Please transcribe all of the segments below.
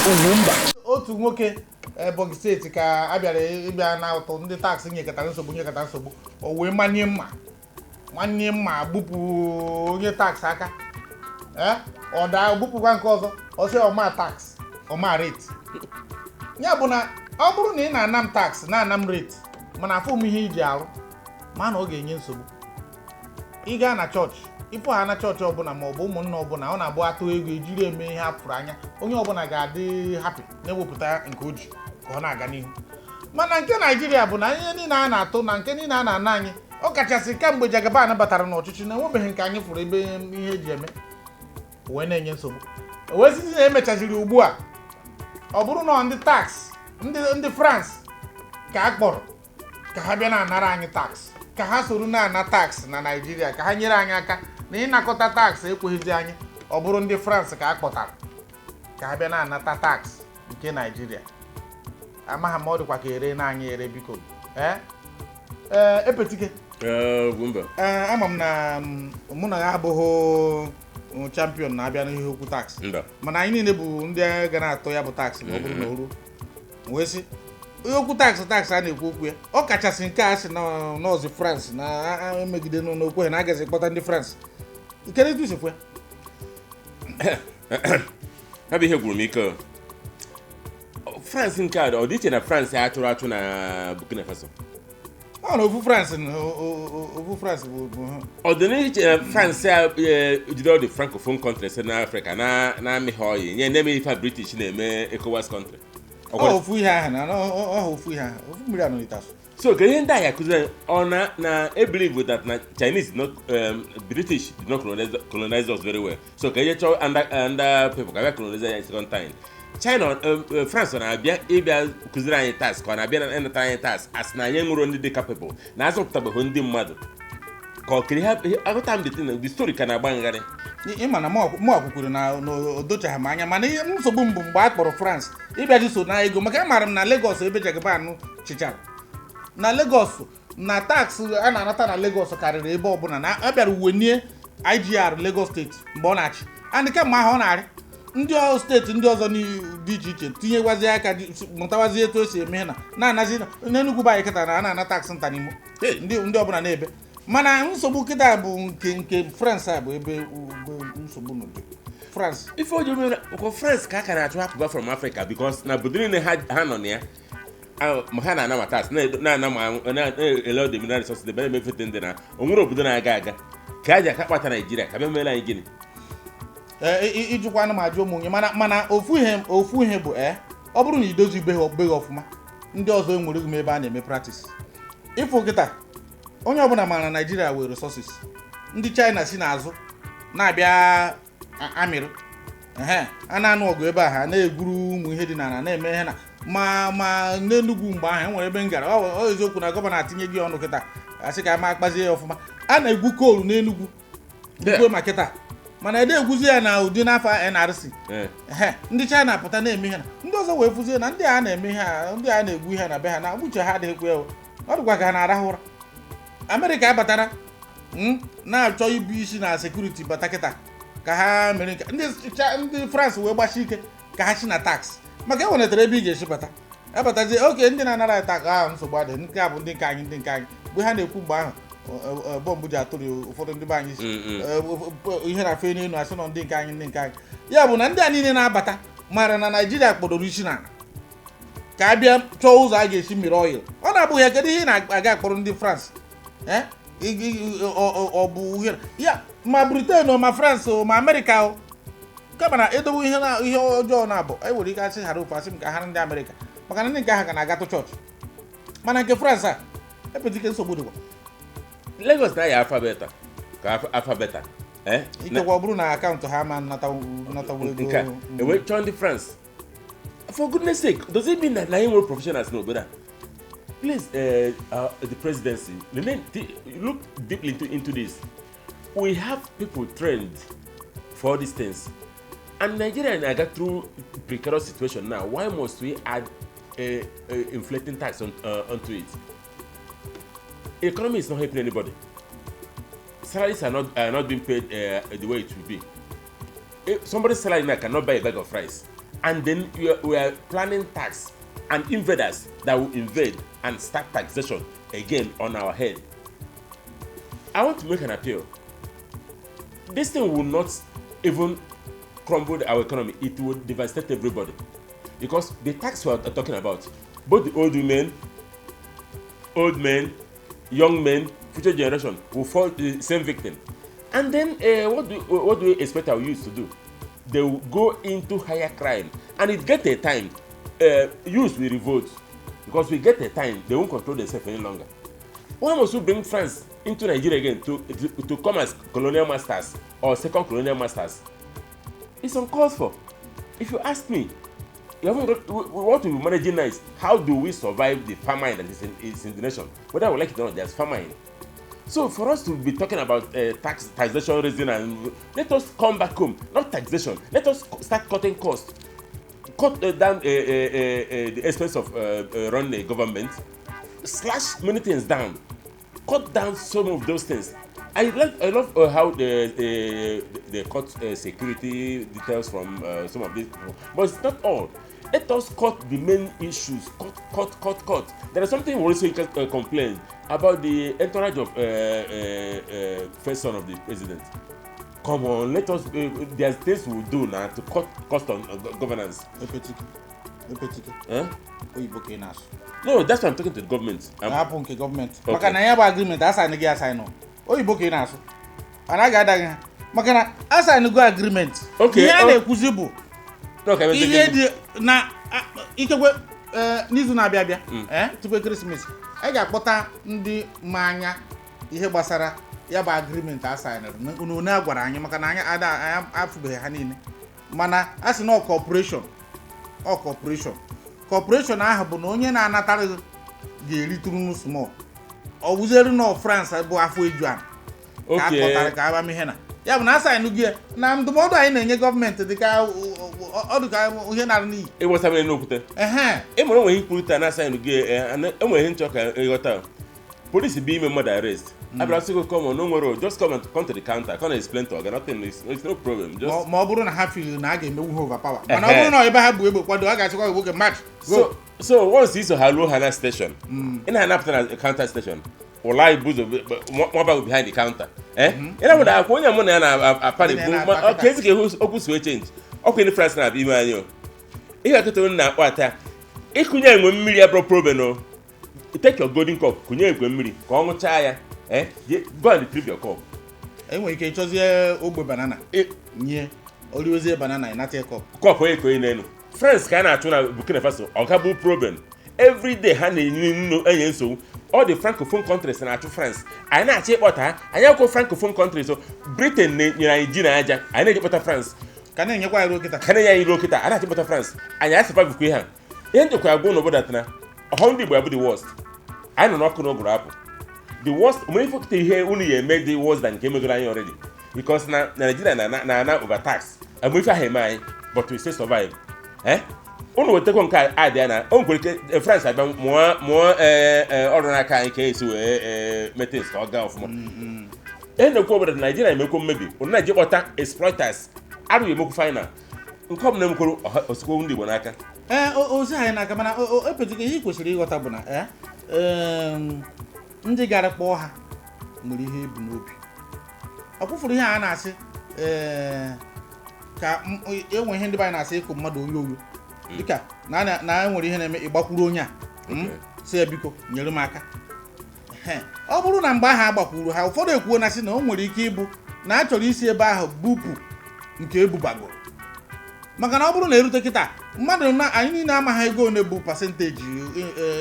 Ugwumba. Otu nwoke Ebonyi Steeti ka a bịara ịbịa na ụtụ ndị tax nyekọtara nsogbu, nyekọtara nsogbu, o wee manye mma, manye mma, gbupụ onye tax aka. Ee, ọ daa, gbupụkwa nke ọzọ. Ọ sị ọma tax, ọma rate. Ya bụ na ọ bụrụ na ị na-ana m tax, na-ana m rate, mana afụ m ihe iji arụ, ma na ọ ga-enye nsogbu. Ị gaa na chọọchị, ịfụ ha na chọọchị ọbụla ma ọ bụ ụmụnna ọbụla, ọ na-abụ atụ ego ejiri eme ihe a fụrụ anya, onye ọbụla ga-adị happy na-ewepụta nke o ji ka ọ na-aga n'ihu. Mana nke Naijiria bụ na ihe niile a na-atụ na nke niile a na-ana anyị, ọ kachasị kamgbe Jagaban batara n'ọchịchị, na enwebeghị nke anyị fụrụ ebe ihe eji eme, wee na-enye nsogbu. Wee site na emechaziri ugbu a, ọ bụrụ na ndị tax ndị France ka a kpọrọ ka ha bịa na-anara anyị tax, ka ha soro na-ana tax na Naijiria, ka ha nyere anyị aka na ịnakọta tax ekweghịzi anyị. Ọ bụrụ ndị France ka a kpọtara ka ha bịa na-anata tax nke Naijiria, amaghị m, ọ dịkwa ka ere na anyị ere. Biko, ee ee, epetike. Ee, Ugwumba. Ee, ama m na mụ na ya abụghị champion na-abịa n'ihe okwu tax. Mba. Mana anyị niile bụ ndị ga na-atụ ya bụ tax ma ọ bụrụ na o ruo. Wee sị ihe okwu tax, tax a na-ekwu okwu ya, ọ kachasị nke a sị na nọọsụ France na emegide n'okwu ha na agaghị kpọta ndị France. Kedu etu isi kwe? Ha bụ ihe gwuru m ike o. France nke a, ọ dị iche na France a chụrụ achụ na Burkina Faso? Ọ na ofu France na ofu France bụ ha. Ọ dị n'iche na France a jide all the francophone countries na Africa na na-amị ha ọyị nye na-eme ife a British na-eme ECOWAS country. Ọ ofu ihe ahụ na ọ ofu ihe ahụ, ofu mmiri anọ n'itasu. So ka ihe ndị a ya akụziri anyị, ọ na e believe that na Chinese did not, British did not colonize us very well, so ka ihe chọọ under people ka bịa colonize anyị second time. China, France na-abịa ịbịa kụziri anyị tax, ka ọ na-abịa na ịnata anyị tax, asị na anyị nwere ndị dị capable na azụpụtabeghị ndị mmadụ, ka ọ kiri ha. Aghọta m the thing, the story ka na-agba ngharị. Ịma na mụ akwukwuru na o dochaghị m anya, mana ihe nsogbu m bụ mgbe a kpọrọ France ịbịaji so na ego, maka amaara m na Lagos, ebe Jagaban chịchara na Lagos, na tax a na-anata na Lagos karịrị ebe ọbụla, na a bịara wenie IGR Lagos Steeti mgbe ọ na-achị, and kemgbe ahụ ọ na-arị ndị steeti ndị ọzọ dị iche iche tinyegwazie aka, mụtawazie etu esi eme ihe na na-anazi n'Enugwu bụ anyị kịta na a na-ana tax nta n'Imo. Hey. Ndị ọbụla na-ebe, mana nsogbu kịta bụ nke France a bụ ebe nsogbu nọ dị. France. Ife o ji mere ụkọ France ka a ka na-achụ hapụba from Africa, because na obodo niile ha nọ na ya, ma ha na-ana ma tax, na-ana ma na-ele the mineral resources ebe na-emefete ndị na o nwere obodo na-aga aga ka a ji aka kpata Naijiria ka bịa mere anyị gịnị? Ee, ijikwa anụ ma ajụ ụmụ nwunye, mana ofu ihe bụ, ee, ọ bụrụ na idozi be ha ọfụma, ndị ọzọ enwere m ebe a na-eme practice. Ịfụ kịta, onye ọbụla maara na Naijiria nwere resources, ndị China si n'azụ na-abịa amịrị ehe a na-anụ ọgụ ebe a, ha na-egwuru ụmụ ihe dị n'ala, na-eme ihe na ma n'Enugwu mgbe ahụ enwere ebe m gara. Ọ eziokwu na gọvanọ atinye gị ọnụ kịta, asị ka ma akpazie ya ọfụma. A na-egwu coal n'Enugwu gwukwe ma kịta, mana ede egwuzi ya na ụdị n'afọ NRC. Ehe, ndị China pụta na-eme ihe na ndị ọzọ wee fụzie na ndị a na-eme ihe a, ndị a na-egwu ihe na be ha na uche ha adịghịkwa ya o. Ọ dịkwa ka ha na-arahụ ụra. Amerịka abatara, na-achọ ibu isi na security bata kịta ka ha mere nke ndị France wee gbachi ike ka ha chi na tax, maka enwenetara ebe ị ga-esi bata abatazie oke ndị na-anara anyị tax ahụ. Nsogbu adịghị. Nke a bụ ndị nke anyị, ndị nke anyị mgbe ha na-ekwu mgbe ahụ bọmbụ ji atụrụ ụfọdụ ndị be anyị isi. Ihe na-afe n'elu, asị nọ ndị nke anyị, ndị nke anyị. Ya bụ na ndị a niile na-abata mara na Naijiria kpọdoro isi n'ala ka a bịa chọọ ụzọ a ga-esi mmiri oil. Ọ na-abụghị ya, kedu ihe ị na-aga akpọrọ ndị France? Eh? Ọ bụ uhie ya ma Britain o, ma France o, ma Amerịka o, kama na edowe ihe na ihe ọjọọ na-abụ e nwere ike asị ghara ofu, asị m ka ha ndị Amerịka, maka na ndị nke ahụ ka na-agatụ chọọchị, mana nke France a epetike nsogbu dịkwa. Lagos na-aya alphabeta ka alphabeta, eh? Ikekwe ọ bụrụ na akaụntụ ha ma nnatawu ego. Nke a ewe chọọ ndị France. For goodness sake, does it mean that na anyị nwere professionals n'obodo a? Please, the presidency, look deeply into this. We have people trained for all these things, and Nigeria na-aga through precarious situation now. Why must we add a inflating tax onto it? Economy is not helping anybody. Salaries are not being paid the way it should be. If somebody's salary now cannot buy a bag of rice. And then we are planning tax and invaders that will invade and start taxation again on our head. I want to make an appeal. This thing will not even crumble our economy. It will devastate everybody. Because the tax we are talking about, both the old women, old men, young men, future generation will fall the same victim. And then what do we expect our youth to do? They will go into higher crime. And it get a time, youth will revolt. Because we get a time, they won't control themselves any longer. Why must we bring France into Nigeria again to come as colonial masters or second colonial masters? It's uncalled for. If you ask me, you haven't got, what we be managing now is how do we survive the famine that is in the nation? Whether we like it or not, there's famine. So for us to be talking about taxation raising, and let us come back home, not taxation. Let us start cutting costs, cut down the expense of running a government, slash many things down, cut down some of those things. I love how they cut security details from some of these, but it's not all. Let us cut the main issues. Cut, cut, cut, cut. There is something we also complain about, the entourage of first son of the president. Come on, let us. There's things we will do now to cut cost on governance. Epetike, epetike. Eh? Oyibo ka ị na-asụ. No, that's why I'm talking to the government. Hapụ nke gọọmenti. Okay. Maka na ya bụ agreement asign gị asign, oyibo ka ị na-asụ, mana a ga-ada gị ha maka na asign go agreement. Okay, ihe a na-ekwuzi bụ No, ka ihe dị na ikekwe n'izu na-abịa abịa, tupu ekeresimesi, anyị ga-akpọta ndị ma anya ihe gbasara ya bụ agreement a signere na one a gwara anyị, maka na anyị ada anyị afụbeghị ha niile. Mana a sị na ọ cooperation, ọ cooperation, cooperation ahụ bụ na onye na-anatara gị ga-eritụrụ small. Ọ bụziere na France bụ afọ eju a ka a kpọtara ka agbamihe na ya bụ na asign gị ya. Na ndụmọdụ anyị na-enye gọọmenti dịka ọ dịka ihe na-arụ n'iyi. Ịghọta n'okwute. Ehe. Ị mụrụ onwe ihe kwurịta na asign gị, enwere ihe nchọ ka ịghọta. Polisi bụ ime mmadụ arrest, abịara sị gị, "Come on, no nwere, just come and come to the counter, come and explain to oga, nothing is, it's no problem, just." Ma ọ bụrụ na ha feel na a ga-emewu ha overpower, mana ọ bụrụ na ebe ha bụ egbe kwado, a ga-achịkwa gị nwoke match go. So once iso ha ruo ha na station, ị na-anapụta na counter station, ụla ibu ụzọ nwaba behind the counter, ị na-amụda akwa onye mụ na ya na-apari Ndị bụ na-akpa ma kịta. ka ezi ka ihu okwu si wee change ọkwa ndị France na-abịa ime anyị o. Ihe akịta unu na-akpọ ata ịkụnye enwe mmiri abụrụ problem o. Take your golden cup, kụnye enwe mmiri ka ọ ṅụchaa ya, go and retrieve your cup. Enwere ike ịchọzie ogbe banana nye oriozie banana, ịnata ya cup. Cup onye ka onye n'elu France ka a na-achụ na Burkina Faso, ọ ga bụ problem. Everyday ha na-enye nnu enye nsogbu. All the francophone countries na-achụ France, anyị na-achọ ịkpọta ha. Anyị akwụkwọ francophone countries, so Britain na-enyere anyị ji na aja, anyị na-eji kpọta France. Ka na-enyekwa ya ruo kịta. Ka na-enye anyị ruo kịta, anyị na-achọ ịkpọta France. Anyị asịpabụkwa ihe a ihe njikwa agwa n'obodo atana ọhọ ndị Igbo ya bụ the worst. Anyị nọ n'ọkụ n'ụgụrụ apụ the worst. Nwere ife kịta ihe unu ya eme dị worse than nke emegoro anyị already, because na Nigeria na overtax agbe ife ahụ eme anyị, but we still survive. Unu wetakwa nke a adị ya na o nwekwara ike France abịa mụọ ọrụ n'aka anyị ka esi wee mee things ka ọ gaa ọfụma. E na-ekwu obodo Naijiria emekwo mmebi, unu na-eji kpọta exploiters arụ emekwu final nke ọbụla emekwuru osikwo ndị Igbo n'aka. Ee, ozi anyị n'aka, mana epetike ihe ị kwesịrị ịghọta bụ na ndị gara kpọọ ha nwere ihe ebu n'obi. Ọ kwụfụrụ ihe a na-asị ka enwe ihe ndị be anyị na-asị ịkụ mmadụ onye oyo, dịka na enwere ihe na-eme ịgbakwuru onye a, sị ya, "Biko nyere m aka." Ehe. Ọ bụrụ na mgbe ahụ a gbakwuru ha, ụfọdụ ekwuo na sị na o nwere ike ịbụ na a chọrọ isi ebe ahụ bupụ nke ebubagoro, maka na ọ bụrụ na erute kịta mmadụ na anyị niile amaghị ego one bụ percentage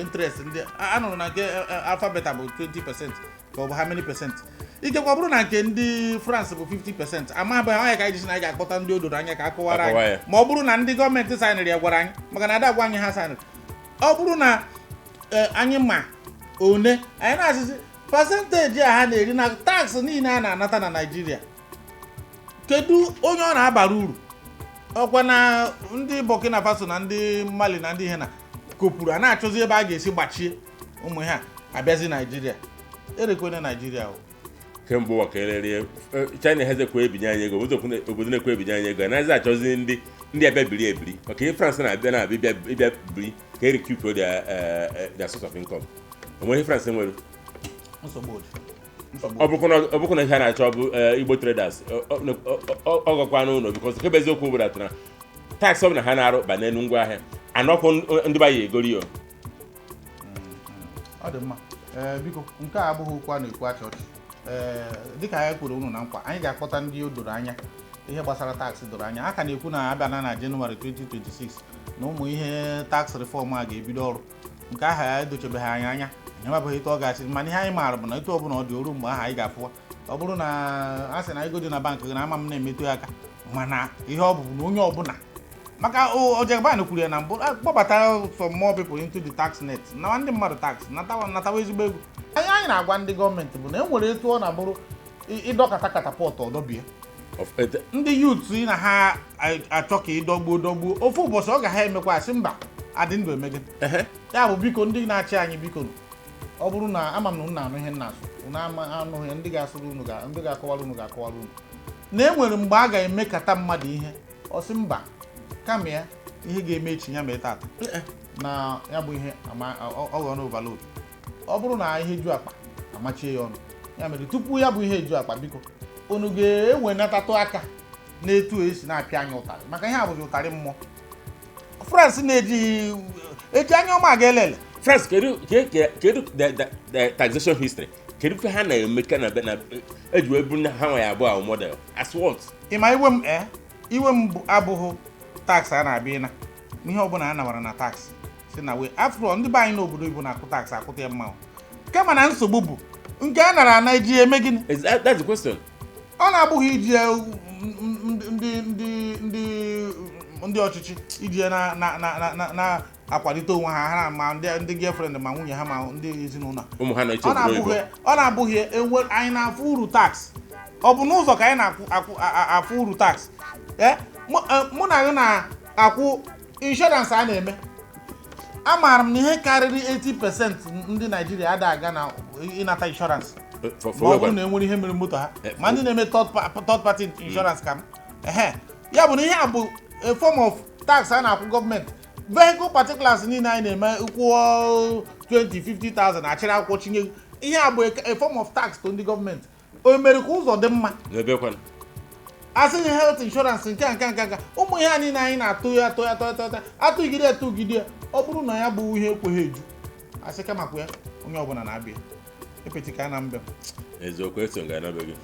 interest ndị a nụrụ na nke alphabet bụ 20% ka ọ bụ how many percent. Ikekwe ọ bụrụ na nke ndị France bụ 50%, amabeghị anya ka anyị ji sị na anyị ga-akpọta ndị o doro anya ka akọwara Akọwa anyị ya. Ma ọ bụrụ na ndị gọọmenti signịrị ya gwara anyị, maka na ada agwa anyị ha signịrị. Ọ bụrụ na anyị ma one anyị na-asịsị percentage a ha na-eri na tax niile a na-anata na Naịjirịa, kedu onye ọ na-abara uru? Ọkwa na ndị Burkina Faso na ndị Mali na ndị ihe na kopuru a na-achọzi ebe a ga-esi gbachie ụmụ ihe a abịazi Naijiria erekwene Naijiria o. Kemgbe ụwa ka ererie China ha ezekwa ebinye anyị ego. Obodo na-ekwe ebinye anyị ego anaghịzi achọzi ndị Ndị abịa biri ebiri maka ihe France na-abịa na-abịa ịbịa biri ka e recoup their source of income. Onwe ihe France nwere. Nsogbu dị, nsogbu. Ọ bụkwa na ihe a na-achọ bụ Igbo traders ọ gakwa n'ụlọ, because nke bụ eziokwu bụ that na tax ọbụla ha na-arụ ba n'elu ngwa ahịa anọkwụ ndị ba ya egori o. Ọ dị mma. Ee, biko, nke a abụghị okwu a na-ekwu achị ọchị. Ee, dịka anyị kwere unu na nkwa, anyị ga-akpọta ndị o doro anya, ihe gbasara tax doro anya. A ka na-ekwu na abịa na Jenụwarị 2026 na ụmụ ihe tax reform a ga-ebido ọrụ. Nke ahụ ya edochebeghị anyị anya, anyị amabeghị etu ọ ga-asị, mana ihe anyị maara bụ na etu ọbụla ọ dị oru mgbe ahụ anyị ga-afụwa. Ọ bụrụ na a sị na ego dị na bankị gị na ama m na-emetụ ya aka, mana ihe ọ bụ na onye ọbụla, maka Ojeban kwuru ya na mbụ, kpọbata some more people into the tax net na ndị mmadụ tax natawa natawa ezigbo ego. Anyị na-agwa ndị gọọmenti bụ na e nwere etu ọ na-abụrụ ịdọkata catapult ọdọbie ndị youth na ha achọ ka ịdọgbuo dọgbuo ofu ụbọchị ọ ga ha emekwa asị mba adị ndụ emege. Ya bụ, biko, ndị na-achị anyị, biko, ọ bụrụ na ama m na unu na-anụ ihe m na-asụ, unu ama anụghị, ndị ga-asụrụ unu ndị ga-akọwara unu ga-akọwara unu na e nwere mgbe a ga-emekata mmadụ ihe ọ sị mba, kama ya ihe ga-eme echi ya mee tata na ya bụ ihe ọ ghọrọ na overload. Ọ bụrụ na ihe ju akpa amachie ya ọnụ, ya mere tupu ya bụ ihe eju akpa, biko, unu ga-ewenatatụ aka n'etu esi na-apịa anyị ụtarị, maka ihe a bụzi ụtarị mmụọ. France na-ejighị eji anya ọma aga elele. France, kedu the taxation history? Kedu ife ha na-eme ka na eji wee buru ha nwa ya abụọ ahụ model as what? Ịma iwe m, ee, iwe m bụ abụghị tax a na-abịa ịna ihe ọbụla a nawara na tax si na wee after all, ndị be anyị n'obodo ibo na-akwụ tax akwụta ya mma o. Kama na nsogbu bụ nke a nara ana iji eme gịnị? That's the question. Ọ na-abụghị iji ya ndị ọchịchị iji ya na na na na na na-akwalite onwe ha, ha ma ndị girlfriend, ma nwunye ha, ma ndị ezinụlọ. Ụmụ ha na-eche Ọ obodo oyibo. na-abụghị, ọ na-abụghị enwe anyị na-afụ uru tax. Ọ bụ n'ụzọ ka anyị na-akwụ afụ uru tax. Ee, mụ na gị na-akwụ insurance a na-eme. Amaara m na ihe karịrị 80% ndị Naijiria ada aga na ịnata insurance For ma ọ bụrụ na enwere ihe mere moto ha, ma ndị na-eme third party insurance ka m ehe. Ya bụ na ihe a bụ a form of tax a na-akwụ gọọmenti. Vehicle particulars niile anyị na-eme, kwụọ 20 50,000 achịrị akwụkwọ chinye. Ihe a bụ a form of tax to ndị gọọmenti. O mere ka ụzọ dị mma? N'ebe kwana? Asịghị health insurance nke a nke a nke a nke a. Ụmụ ihe a niile anyị na-atụ ya atụ ya atụ ya atụ ya atụgide atụgide ya. Ọ bụrụ na ya bụ ihe ekweghị eju, asị kamakwa ya onye ọbụla na-abịa epeti ka a na mbịa. Eziokwu, eso nga anabe gị.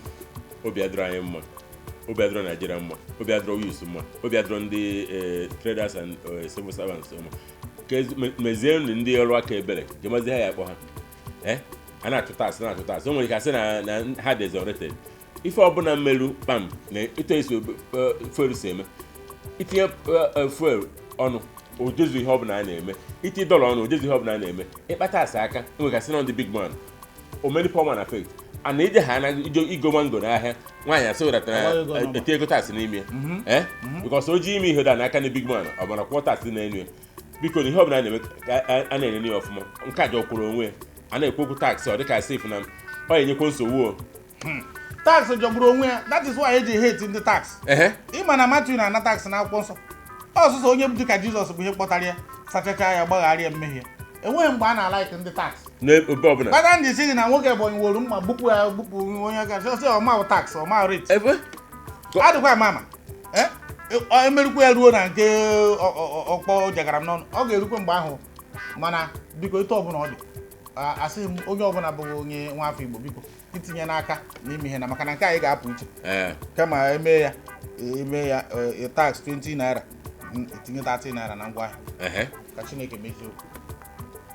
Obi adịrọ anyị mma, obi adịrọ Naijiria mma, obi adịrọ youths mma, obi adịrọ ndị traders and civil servants mma. Ka mezienụ ndị ọrụ aka ebere nke mazi ha ya akpọ ha. A na-achụ tax, na-achụ tax. O nwere ike asị na ha exonerated ife ọbụla mmerụ kpam na etu esi fuel si eme. Itinye fuel ọnụ, ojezu ihe ọbụla a na-eme. Itinye dọla ọnụ, ojezu ihe ọbụla a na-eme. Ịkpata asa aka enwegasị na ndị big man omeni poor man affect ana ije ha anaghị ije igo mango n'ahịa. Nwaanyị asị wedatara Ọgbara ego n'ọma. Eti ego tax n'ime ya, because o ji ime ihe da n'aka ndị big man, ọ bara kwụọ tax n'elu ya. Biko, na ihe ọbụla a na-eme ka a na-enye ya ọfụma. Nke a jọkwuru onwe ya. A na-ekwu okwu tax, ọ dịka sif na ọ enyekwa nsogbu o. Tax jọgburu onwe ya. That is why eji hate ndị tax. Ịma na Matthew na-ana tax n'akwụkwọ nsọ ọsụsọ onye dị ka Jizọs bụ ihe kpọtara ya, sachacha ya, gbaghara ya mmehie. Enweghị mgbe a na-alike ndị tax. N'ebe ọbụla. Kpata ndị si gị na nwoke Ebonyi were mma gbupụ ya, gbupụ onye ga sị ọma tax ọma rate. Ebe Adịkwa ama ama. Ọ emerikwa ya ruo na nke ọkpọ jagara m n'ọnụ, ọ ga-erukwe mgbe ahụ. Mana biko, etu ọbụla ọ dị, asịghị m onye ọbụla bụghị onye nwa afọ Igbo, biko, itinye n'aka n'ime ihe na maka na nke anyị ga-apụ iche. Kama eme ya tax 20 naira, etinye 30 naira na ngwaahịa. Ka Chineke mezie okwu.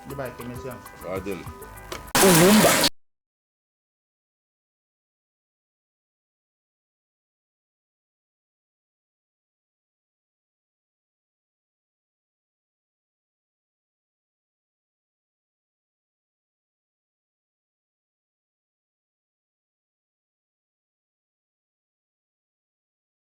Ndị be anyị, ka emesịa. Ọ dị. Ugwumba.